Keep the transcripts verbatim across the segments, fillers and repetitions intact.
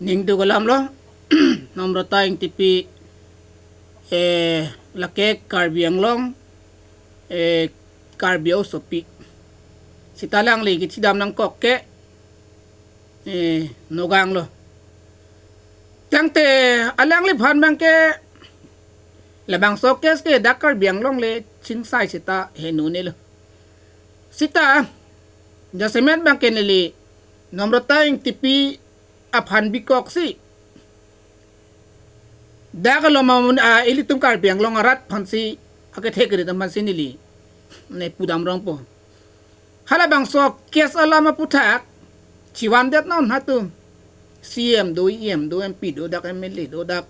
Ning tu kalam lo, Namrata Engtipi, eh, lake Karbi Anglong, eh, Karbi aosopi. Sita alangli kachidam nangkok ke, eh, nogang lo. Tangte alangliphan abang ke labangso case ke dak Karbi Anglong le chingsai sita henone lo. Sita, jasemet abang ke neli Namrata Engtipi aphan bikoksi. Dak along mamun, ah, ilitum Karbi Anglong arat aphansi, akethek ri aphansi neli ne pudam rongpo. Halabangso case alam aphuthak chivandet non hatum. C M do, E M do, M P do, dak M L A do, dak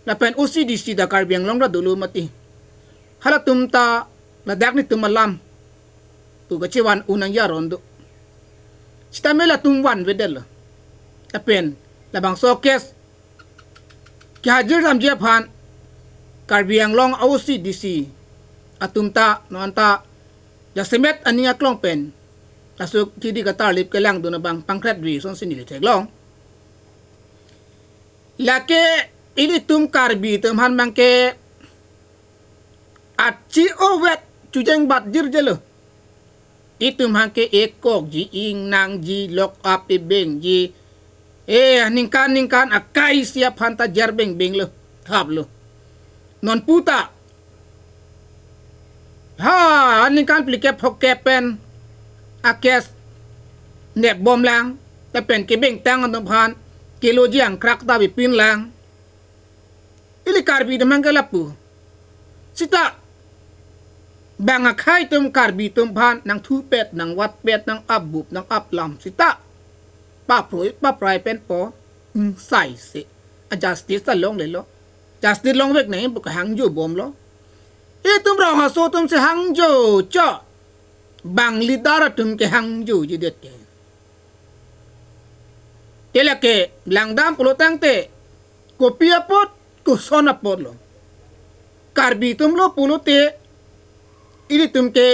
lapen O C D C dak Karbi Anglong ra dolo mati. Halatum ta ladak netum alam pu kachivan un nangji aron do. Sitame latum vanvedetlo. Lapen labangso case kehajir damji aphan Karbi Anglong O C D C atum ta non ta jasemet aning aklong pen laso kiri katarlip kelangdun abang pangkretri asonsi neli theklong. Lake ilitum Karbi atum aphan abang ke achi-ovet chujeng bat jirjelo. Itum aphan ke ekokji, ingnangji, lock up ibengji. Eh, ningkan ningkan akai isi aphan ta jer bengbeng lo, thap lo. Non puta ha, aningkan phlikep phokep pen a-case nepbomlang, lapen kebengtang atum aphan keloji angkrak ta bipinlang. Ili Karbi atum aphan ke lapu. Sita bang akhei atum Karbi atum aphan nangthupet, nangvatpet, nang-apbup, nang-aplam sita paproi paprai pen po, hmm, sai se. A justice ta longlelo. Justice longvek nangji pu kahangjo bomlo. Itum rong aso atumsi hangjo cho. Bang leader atum ke hangjojidet ke. Te lake langdam pulo tangte kopi apot, koson apotlo. Karbi atum lo pulote ilitum ke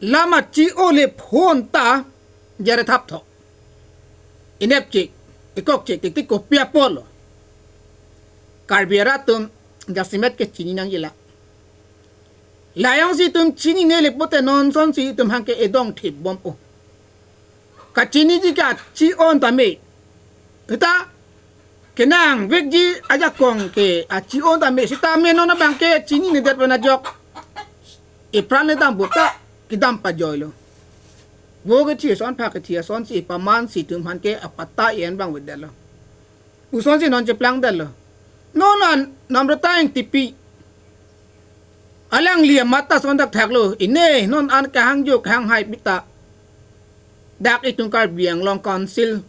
lam achi-ole phonta jare thap tho. Inepchik, ikokchik, tiktik kopi apotlo. Karbi arat atum jasemet ke chini nangjila. Layong si itum chininele pote non asonsi itum aphan ke edong thip bompo. Kachiniji ke achi-on tame. Kita kenangvekji ajakong ke achi-on tame. Sitame non abang ke chininedet pen ajok ipran le dam buta kedam pajoilo. Vo kethi ason, pha kethi asonsi pamansi itum aphan ke apatta en bang vedetlo. Asonsi non cheplangdetlo. Non an Namrata Engtipi alangli amat ta ason dak thaklo. Ine non an kahangjo kahang hai pita dak itum Karbi Anglong Council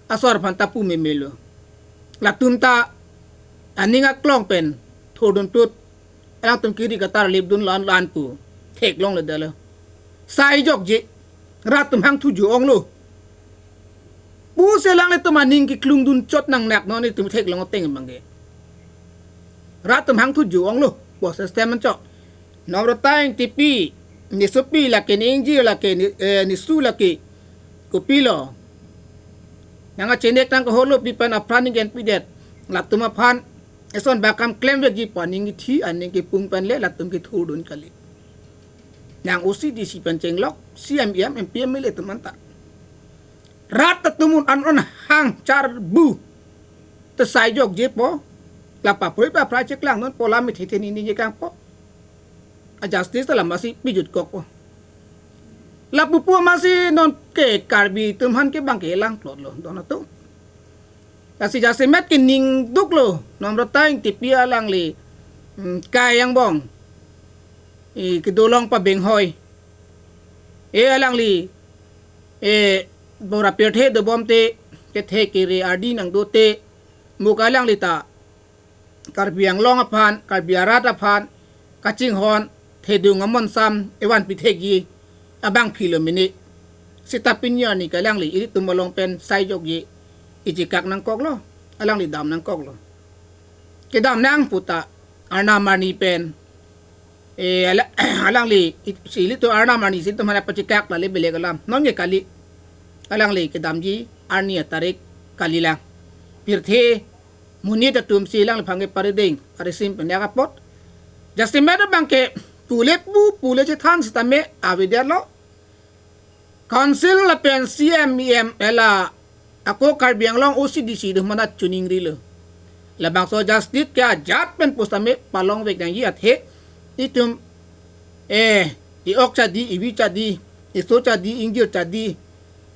asor aphan ta pu memelo. Latum ta aning aklong pen thurdun tut, alangtum kiri katarlipdun lan lan pu theklongledetlo. Sai jokje, rat atum hangthuji onglo pusi alanglitum aning keklungdun chot nangnak non itum theklong ateng abang ke. Rat atum hangthuji onglo, bo system anchot. Namrata Engtipi, ne sopi lake, ne ingjir lake, ne, eh, ne su lake, kopilo? Nang achenek nang kaholo pi pen apran inggenpidet. Latum aphan eson bakam klemvekji pu aning kethi, aning kepung pen le latum kethurdun kali. Nang O C D C pen chenglok, C M, M P, M L A atum anta. Rat atum un an un hang charbu. Te sai jokje po. La paproi paprai cheklangdun po, la mithe the nini jekang po. A justice ta la masi pijut kok po. La pupu masi non ke Karbi atum aphan ke bang ke langplotlo don atum. Lasi jasemet ke ning duklo, Namrata Engtipi alangli, hmm, kai angbong, eh, kedolong pabenghoi. Eh, alangli, eh, bora pirthe dobom te, kethe kere ardi nangdo te, mo ke alangli ta Karbi Anglong aphan, Karbi arat aphan kachinghon, thedung amonsam evan pithekji abang philo mene. Sita pini arni ke alangli ilitum along pen sai jokje, ichikak nangkoklo, alangli dam nangkoklo. Kedam nang puta arnam arni pen, eh, ala-, alangli it-, si ilitum arnam arni si itum aphan pachikak la le belek alam. Non ke kali, alangli kedamji arni atarik kalilang. Pirthe monit atum si alangliphan ke parideng parisim pen yak apot. Jasemet abang ke pule pu pule chethan sitame avedetlo. Council lapen C M, E M ela ako Karbi Anglong O C D C do mana chuningrilo. Labangso justice ke ajat pen pusitame palongvek nangji athe itum, eh, i-ok chadi, ivi chadi, iso chadi, ingjir chadi,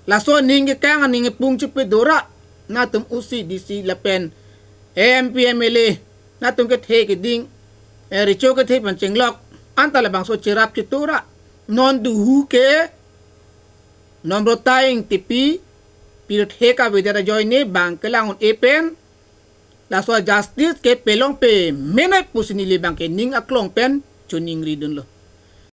laso aning kekang aning kepung chepe dora, natum O C D C lapen M P M L A, natum kethe keding, eh, recho kethe pen chenglok, anta labangso cherap chetura. Non duhu ke Nomrota Engtipi pirthe kavedet ajoine bang kelang un-e pen laso justice ke pelong pemenai pusi neli bang ke ning aklong pen chuningri dunlo.